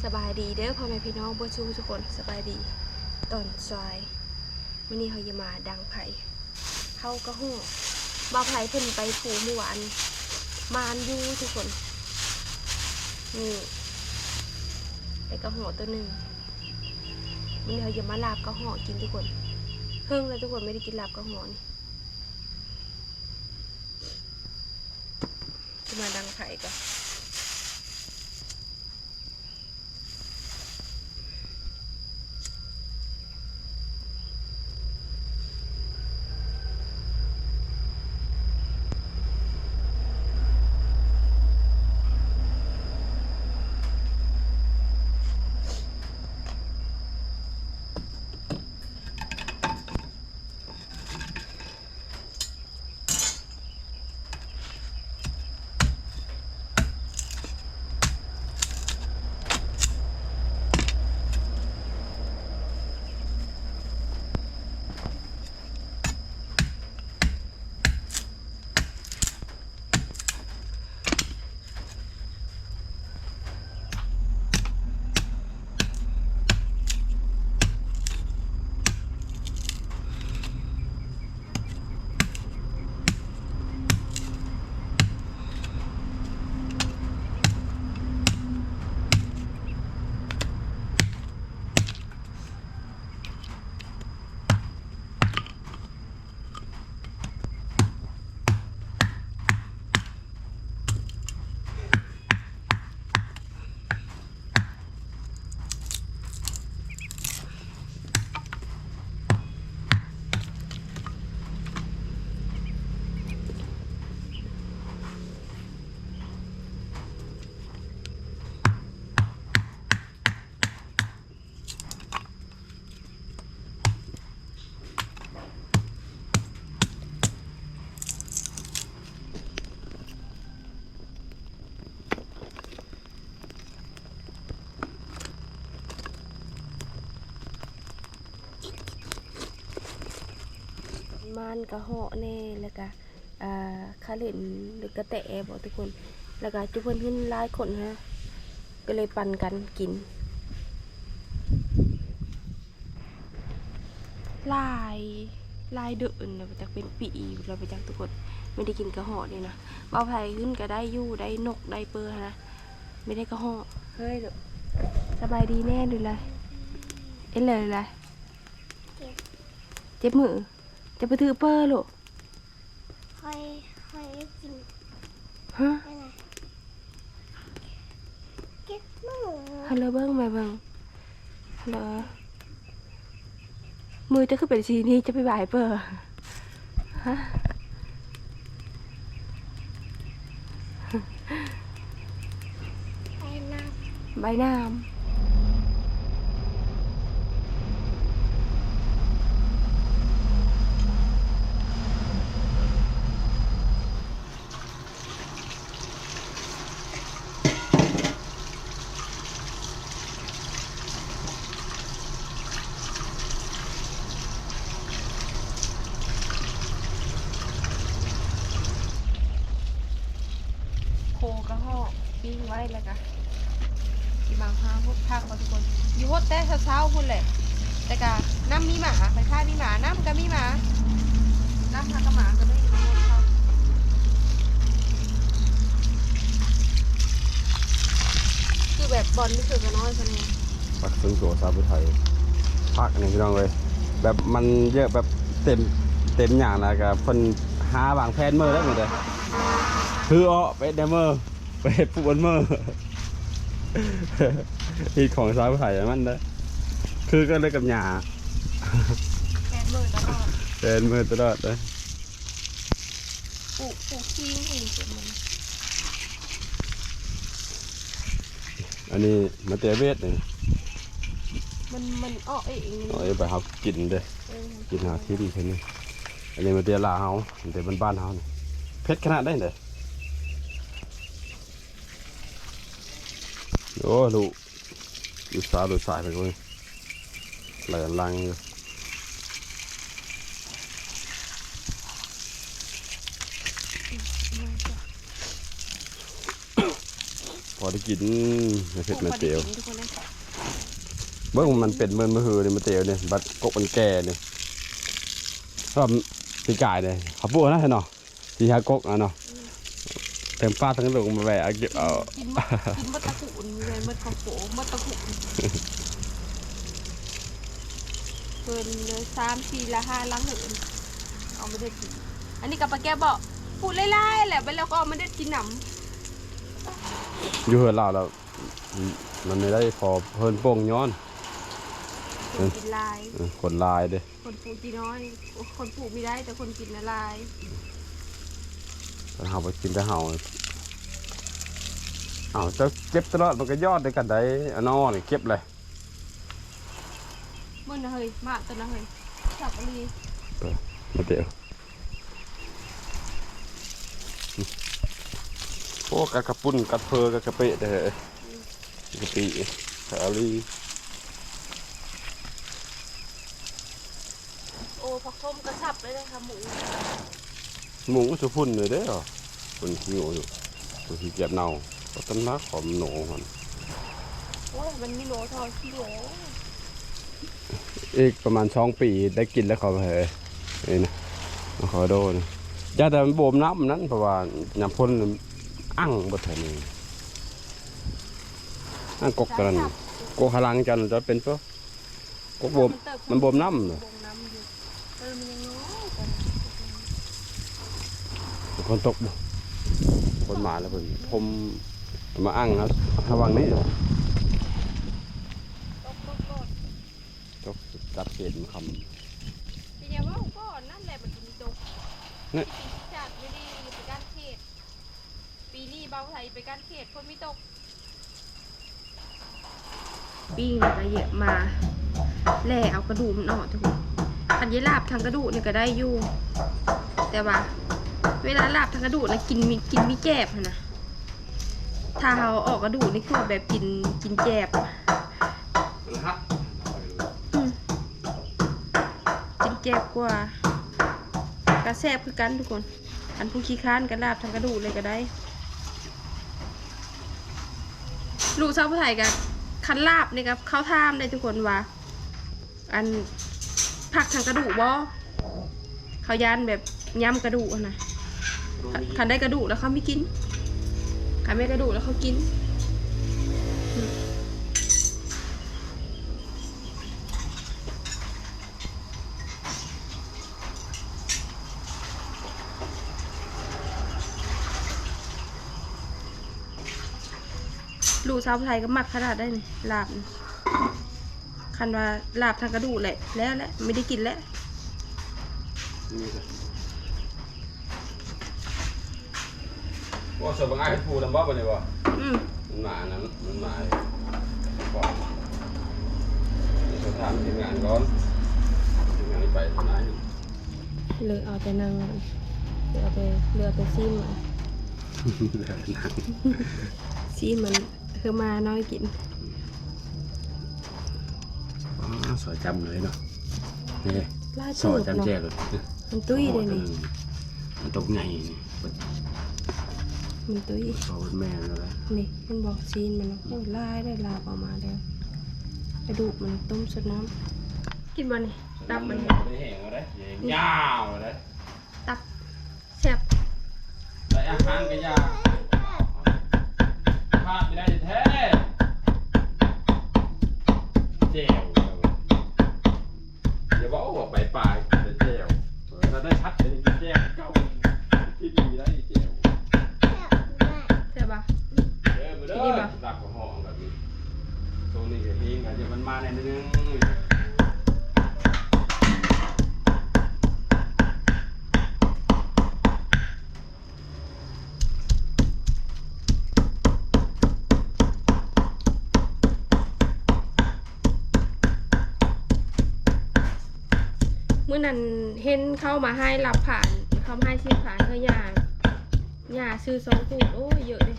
ສະບາຍດີເດີພໍ່ແມ່ພີ່ນ້ອງເບິດສູ່ທຸກຄົນ ສະບາຍດີຕອນສາຍ. ມື້ນີ້ເຮົາຈະມາດັງໄຟ ເຮົາກະເຫາະ ບ່າວໄພເພິ່ນໄປປູມື້ວານ ໝານຢູ່ທຸກຄົນ. ນີ້ ໄດ້ກະເຫາະໂຕໜຶ່ງ. ມື້ນີ້ເຮົາຈະມາລາບກະເຫາະກິນທຸກຄົນ. ເຫິງແລ້ວທຸກຄົນ ບໍ່ໄດ້ກິນລາບກະເຫາະນີ້. ຈະມາດັງໄຟກ່ອນ. ມານກະເຫາະແດ່ ແລ້ວກະ ອ່າ ຄາເຫຼັ້ນ ຫຼືກະແຕບໍທຸກຄົນ ແລ້ວກະຈຸເພິ່ນຂຶ້ນຫຼາຍຄົນຫັ້ນນະ ກະເລີຍປັ່ນກັນກິນ ຫຼາຍ ຫຼາຍເດືອນແລ້ວ ບໍ່ຈັກເປັນປີແລ້ວບໍ່ຈັກທຸກຄົນ ບໍ່ໄດ້ກິນກະເຫາະນີ້ນະ. ບ່າວໄພຂຶ້ນກະໄດ້ຢູ່ ໄດ້ນົກໄດ້ເປີຫັ້ນນະ ບໍ່ໄດ້ກະເຫາະ. ເຮີ້ຍ ສະບາຍດີແນ່ ຫຼືລະ ເຮັດແລ້ວລະ ເຈັບ ເຈັບມື ຈະໄປຖືເປີລູກ. ຂ້ອຍ ຂ້ອຍກິນ ຮະ ໄປນະ ເຈັບມື ຮັນລະເບິ່ງ ແມ່ເບິ່ງ ຮັນລະ ມືເຈົ້າຄືເປັນສີນີ້ ຈະໄປບາຍເປີ ຮະ ໄປນຳ ໄປນຳ. ໂຄກະເຫາະປີ້ງໄວ້ ແລ້ວກະຊິມາຫາຫົດຜັກເນາະທຸກຄົນ. ຢູ່ຫົດແຕ່ເຊົ້າໆພຸ້ນແຫຼະ ແຕ່ກະນ້ຳມີໝາ ໄຟຟ້າມີໝາ ນ້ຳກະມີໝາ ນ້ຳພາກະໝາກະເລີຍຢູ່ໃນຫົດເຂົາ ຄືແບບບ່ອນມີເສືອກະນ້ອຍເພິ່ນ ພັກສ່ວນຕົວຊາວຜູ້ໄທ ພັກນີ້ພີ່ນ້ອງເອີຍ ແບບມັນເຍາະ ແບບເຕັມ ເຕັມຫຍ້າ ແລ້ວກະເພິ່ນຫາວາງແຜນມື້ແລ້ວນີ້ເດີ ຄືເອາະໄປແດ່ມື້ ໄປເຮັດປູກອັນມື້ ຮີດຂອງຊາວໄທມັນເດີ ຄືກັນເລີຍກັບຫຍ້າ ແຜນມື້ຕະຫຼອດ ແຜນມື້ຕະຫຼອດເດີ ປູກ ປູກຂີ້ເອງ ອັນນີ້ມາແຕ່ເວດນີ້ ມັນ ມັນອອກເອງ ເອົາໄປເຮົາກິນເດ້ ເອີ ກິນຫາກິນເທົ່ານີ້ ອັນນີ້ມາແຕ່ລາວເຮົາ ແຕ່ບ້ານໆເຮົານີ້ ເຜັດຂະໜາດໃດເດ້. ໂອ້ ລູກ ລູກສາວ ລູກຊາຍເພິ່ນກະໄລ່ລັງຢູ່ ພໍ ໄປກິນ ເຜັດມາເຕວ ບໍ່ໄດ້ກິນທຸກຄົນເລີຍ ເບິ່ງມັນເປັນເໝືອນມະຮືນີ້ ມາເຕວນີ້ ບັດກົກມັນແກ່ນີ້ ຕອນປີກາຍນີ້ ເຂົາປູກນະເນາະ ສີ່ຫ້າກົກຫັ້ນເນາະ ອືມ ເຕັມປ່າທັງດົງ ມາແວ່ເອົາເກັບເອົາ ກິນໝົດ ກິນໝົດຕະກູນ ແມ່ນໝົດຄອບຄົວ ໝົດຕະກູນ ເພິ່ນສາມສີ່ລະຫ້າລະເຫີນ ເອົາມາເດັດກິນ ອັນນີ້ກໍປາແກ້ວເບາະ ປູກຫຼາຍໆແຫຼະ ບັດແລ້ວກໍເອົາມາເດັດກິນນຳ ຢູ່ເຮືອນລາວແລ້ວ ມັນໄດ້ພໍເພິ່ນໂປ່ງຍ້ອນ ຄົນກິນຫຼາຍ ເອີ ຄົນຫຼາຍເດ້ ຄົນປູກກິນນ້ອຍ ຄົນປູກມີໄດ້ ແຕ່ຄົນກິນນະຫຼາຍ ຄັນເຮົາໄປກິນແຕ່ເຮົາ ເອົາ ເຈົ້າເກັບຕະຫຼອດ ມັນກໍຍອດນຳກັນໄດ໋ ອັນນ້ອຍເກັບເລີຍ ເບິ່ງນະເຮີ້ຍ ມາຕົວນະເຮີ້ຍ ແຊບອີ່ຫຼີ ເອີ ມາເຕວ ໂອ້ ກັດເຂົ້າປຸ້ນ ກັດເຝີ ກັດກະປິເດີ້ ອືມ ກະປິ ສາລີ ໂອ້ ຜັກຖົມກະສັບໄດ້ເລີຍຄ່ະໝູ ໝູສະພຸ່ນເລີຍເດີ້ ເພິ່ນຂີ້ໂຫງຢູ່ ເພິ່ນຂີ້ກຽດເນົ່າ ກໍຕຳໜັກຂອງໂໜຫັ້ນ ໂອ້ຍ ມັນມີໂໜເທົ່າຂີ້ໂຫງ ອີກປະມານສອງປີໄດ້ກິນແລ້ວ ເຂົາເອີຍ ນີ້ນະ ອາໂວຄາໂດນີ້ ຢ່າແຕ່ມັນບໍ່ອມນ້ຳນັ້ນ ເພາະວ່າຍາມຝົນອັ່ງເບິດແຖວນີ້ ອັ່ງກົກຕົວນັ້ນ ກົກຫາຫຼັງຈັນຈະເປັນໂຕ ກົກບໍ່ ມັນບໍ່ອມນ້ຳ ບໍ່ອມນ້ຳຢູ່ ເອີ ມັນຍັງນ້ອຍ ຝົນຕົກບໍ່ ຝົນມາແລ້ວເພິ່ນ ຜົມມາອັ່ງເຮົາ ເຮົາຫວ່າງນີ້ ຕົກ ຕົກ ຕົກ ຕົກ ຕັດເຂດມາຄຳ ປີນີ້ເວົ້າກ່ອນນັ້ນແຫຼະ ມັນຊິມີຕົກ ນີ້ ປີທີ່ຈາກຢູ່ດີໄປການເຂດ ປີນີ້ເບົາໄທໄປການເຂດ ຝົນມີຕົກ ປີ້ງແລ້ວກໍເຍາະມາ ແລ່ເອົາກະດູກມັນອອກທຸກຄົນ ຄັນຢາຍລາບທັງກະດູກນີ້ກໍໄດ້ຢູ່ ແຕ່ວ່າເວລາລາບທັງກະດູກນະ ກິນມີ ກິນມີແຈບຫັ້ນນະ ຖ້າເຮົາເອົາອອກກະດູກນີ້ ຄືແບບກິນ ກິນແຈບ ອືມ ກິນແຈບກວ່າ ກະແຊບຄືກັນທຸກຄົນ ຄັນຜູ້ຂີ້ຄ້ານກໍລາບທັງກະດູກເລີຍກໍໄດ້ ລູກສາວຜູ້ໄທກໍ ຄັນລາບນີ້ກໍເຂົາຖາມເດ້ທຸກຄົນວ່າ ອັນ ພັກທັງກະດູກບໍ່? ເຂົາຢ້ານແບບຫຍ້ຳກະດູກຫັ້ນນະ ຄັນ ຄັນໄດ້ກະດູກແລ້ວເຂົາມີກິນ ຄັນແມ່ນກະດູກແລ້ວເຂົາກິນ ອືມ. ລູກສາວຜູ້ໄທກໍມັກຂະໜາດໃດນີ້ ລາບນີ້ ຄັນວ່າລາບທັງກະດູກແຫຼະ ແລ້ວແຫຼະ ບໍ່ໄດ້ກິນແຫຼະ. ບໍ່ ສວນບັກອ້າຍເຮັດພູນຳບໍ່ບັດນີ້ບໍ່? ອືມ ມັນມາອັນນັ້ນ ມັນມາ ເຈົ້າຂອງ ດຽວສອບຖາມທີມງານກ່ອນ ທີມງານໄປທາງໃດ ເລີຍເອົາແຕ່ນັ່ງ ເລີຍເອົາແຕ່ ເລີຍເອົາແຕ່ຊີມ ເລີຍເອົາແຕ່ນັ່ງ ຊີມມັນ ຄືມານ້ອຍກິນ ອໍ ຊອຍຈ້ຳເລີຍເນາະ ນີ້ ຫຼາຍ ຊອຍຈ້ຳແຈ່ວເລີຍ ມັນຕຸ້ຍເດ້ນີ້ ມັນຕົກໃຫຍ່ນີ້ ມັນຕຸ້ຍ ຊອຍແມ່ນແລ້ວ ນີ້ ເຫັນບໍ່ ຊີ້ນມັນ ໂອ້ ຫຼາຍໄດ໋ ລາບອອກມາແລ້ວ ກະດູກມັນຕົ້ມຊົດນ້ຳ ກິນບໍ່ນີ້ ຕັບມັນ ມັນບໍ່ໄດ້ແຫ້ງເອົາເດ້ ຍາວເດ້ ຕັບແຊບ ໄດ້ອາຫານກໍຢາກ ຂາດບໍ່ໄດ້ແທ້ ແຈ່ວ ຢ່າເວົ້າວ່າໄປປ່າກິນແຕ່ແຈ່ວ ເອີ ຖ້າໄດ້ຜັດກໍໄດ້ກິນແຈ່ວເກົ່າ ທີ່ດີໄດ້ແຈ່ວ ແຊບບໍ່? ເດີ ມາເດີ ກິນນີ້ບໍ່? ລາບກະເພາະ ແບບນີ້ ຊ່ວງນີ້ກໍເຮງ ກໍຢ່າມັນມາແດ່ໜ້ອຍໜຶ່ງ ມື້ນັ້ນເຫັນເຂົາມາໃຫ້ລາບຜານ ເຂົາມາໃຫ້ຊີ້ນຜານເຮືອຍ່າ ຍ່າຊື້ສອງໂຕ ໂອ້ຍ ເຍາະເດ້.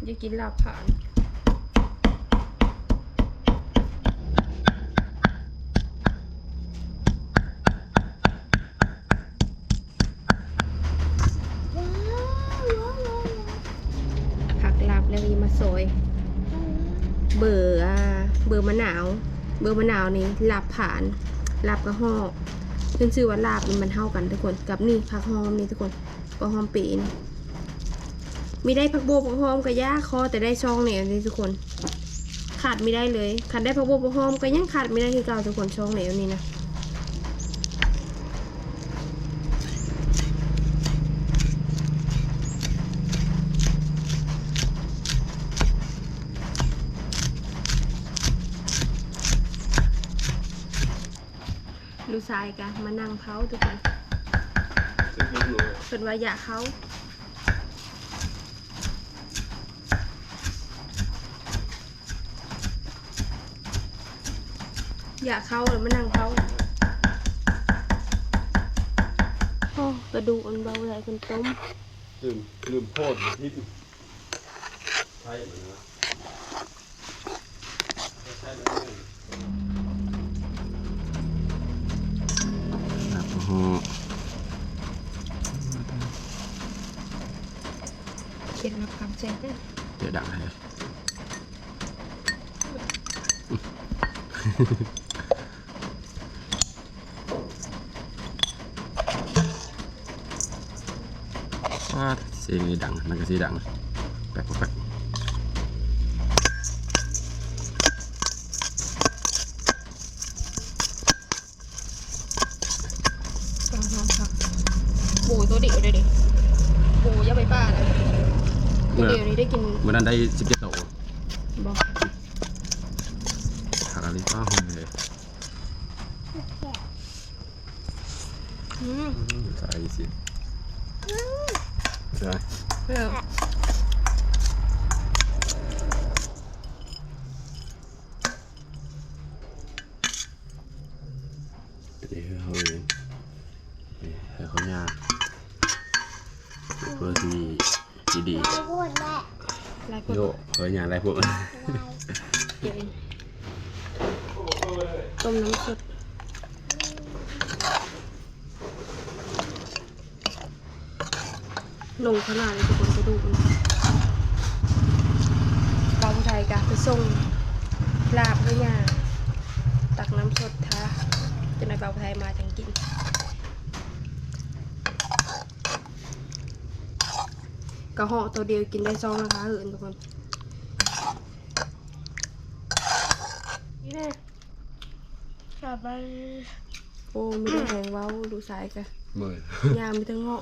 ຢາກກິນລາບຜານ ວ້າວ ວ້າວ ວ້າວ ວ້າວ ເບີມະນາວ ເບີມະນາວນີ້ລາບຜານ ລາບກະຮອກ ຂຶ້ນຊື່ວ່າລາບນີ້ມັນເທົ່າກັນທຸກຄົນ ກັບນີ້ຜັກຫອມນີ້ທຸກຄົນ ຜັກຫອມເປນ ມີໄດ້ຜັກບົວຜັກຫອມກະຢ່າ ຂໍແຕ່ໄດ້ຊອງແນວນີ້ທຸກຄົນ ຂາດບໍ່ໄດ້ເລີຍ ຄັນໄດ້ຜັກບົວຜັກຫອມກະຍັງຂາດບໍ່ໄດ້ຄືເກົ່າທຸກຄົນ ຊອງແນວນີ້ນະ. ລູກຊາຍກະມານັ່ງເຜົາທຸກຄົນ ເພິ່ນວ່າຢາກເຜົາ ຢາກເຂົ້າແລ້ວມານັ່ງເຜົາ ໂອ້ ກະດູກອັນເບົາໃສ່ເພິ່ນຕົ້ມ ລືມ ລືມໂພດ ໃສ່ມັນນະ ໃສ່ມັນ ເຄັດລັບຄວາມແຊບເດີ ເດີ ດັງໃຫ້ ອາ ສຽງນີ້ດັງ ມັນກະຊິດັງ ແປັກແປັກ ໂອ້ ໂຕດຽວເດ້ ໂອ້ ຢ່າໄປປະນະ ໂຕດຽວນີ້ໄດ້ກິນ ມື້ນັ້ນໄດ້ສິບເຈັດໂຕ ບໍ່ ຫາກະລິຟ້າຫົງເລີຍ. ອືມ ອືມ ໃສ່ຊິ ອືມ ໃສ່ ແຊບ ເອີ ເຮົາເອງ ໃຫ້ເຂົາຍ່າງ ເພື່ອຊິ ດີໆ ຫຼາຍໂພດແຫຼະ ຫຼາຍໂພດ ໂຍ ເອີ ຫຍັງຫຼາຍພວກ ເອີ ຕົ້ມນ້ຳສົດ ລົງຂະໜາດນີ້ທຸກຄົນ ກະດູກມັນ ບ່າວຜູ້ໄທກະໄປສົ່ງລາບໃຫ້ຍ່າ ຕັກນ້ຳສົດຖ້າ ຈັກໜ່ອຍບ່າວຜູ້ໄທມາຈັ່ງກິນ. ກະເຫາະໂຕດຽວກິນໄດ້ຊອງນະຄະ ເຮີ້ນທຸກຄົນ ນີ້ແຫຼະ ສະບາຍດີ ໂອ້ ມີແຕ່ແຮງເວົ້າ ລູກຊາຍກະເມື່ອຍ ຍ່າງໄປເທິງເຫາະ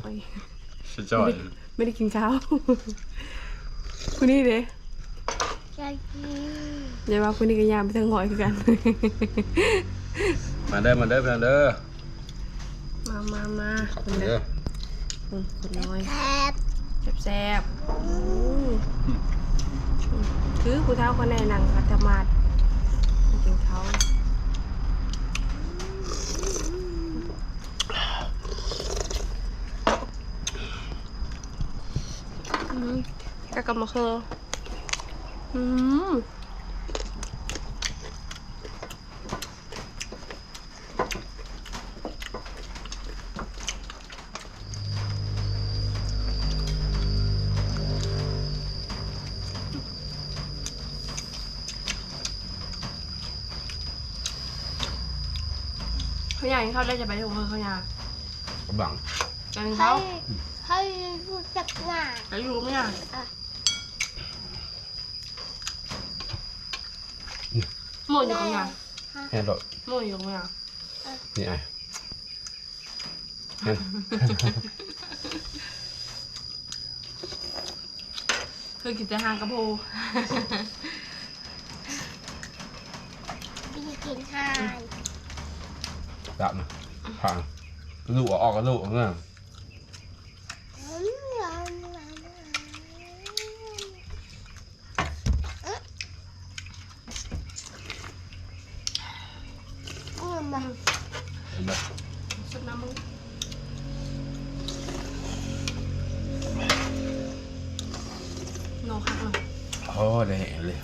ສຸດຍອດ ບໍ່ໄດ້ກິນເຂົ້າ ຜູ້ນີ້ເດ້ ຢາກກິນ ຢ່າວ່າຜູ້ນີ້ກະຍ່າງໄປເທິງເຫາະຄືກັນ ມາເດີ ມາເດີ ມາເດີ. ມາ ມາ ມາ ເຂົ້າໄປເດີ ຄົນນ້ອຍ ແຊບໆ ໂອ້ ຄືຜູ້ເຖົ້າຄະແນນນັ່ງຂັດສະມາດກິນເຂົ້າ ອືມ ແລ້ວກະມະເຂືອ ອືມ. ເຂົາຍ່າງກິນເຂົ້າໄດ້ຈະໄປທຸກມື້ ເຂົາຍ່າງ ກຳລັງ ຢາກກິນເຂົ້າ ໃຫ້ ໃຫ້ຮູ້ຈັກໜ້າ ໃຫ້ຢູ່ກັບຍ່າ ອ່ະ ໂມດຢູ່ກັບຍ່າ ແມ່ນໂລດ ໂມດຢູ່ກັບຍ່າ ນີ້ອ້າຍ ເຄີຍກິນແຕ່ຫາງກະໂພ ກິນຫາງ ຈັບນະ ຫາງ ລູກເອົາອອກ ກະລູກເອົານະ. ເຫັນບໍ່ ເຫັນບໍ່ ສົດນ້ຳເບິ່ງ ໜໍ່ຄັກເນາະ ໂອ້ ໄດ້ແຮງເລີຍ.